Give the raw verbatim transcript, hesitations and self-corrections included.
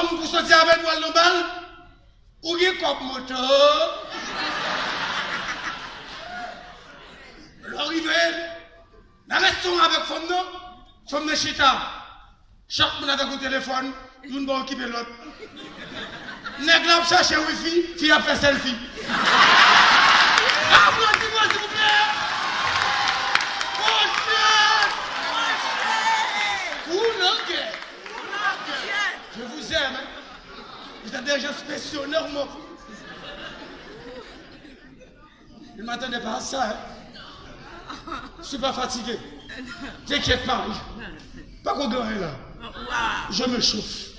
fanm pou soti avè l pou al nan bal. Ou gen kòb moto. Lè w rive, nan restoran avèk fanm nan, fanm nan chita. Chak moun avèk yon telefòn, youn pa okipe lòt. Nèg la ap chache wifi, fi ap fè sèlfi. Aplodi mwen, silvouplè! Monchè! Ou nan kè! Je vous aime, hein. Vous êtes des gens spéciaux, non, mon. Il m'attendait pas à ça, hein. Je suis pas fatigué. T'inquiète pas. Pa ko ganyen la. Je me chauffe.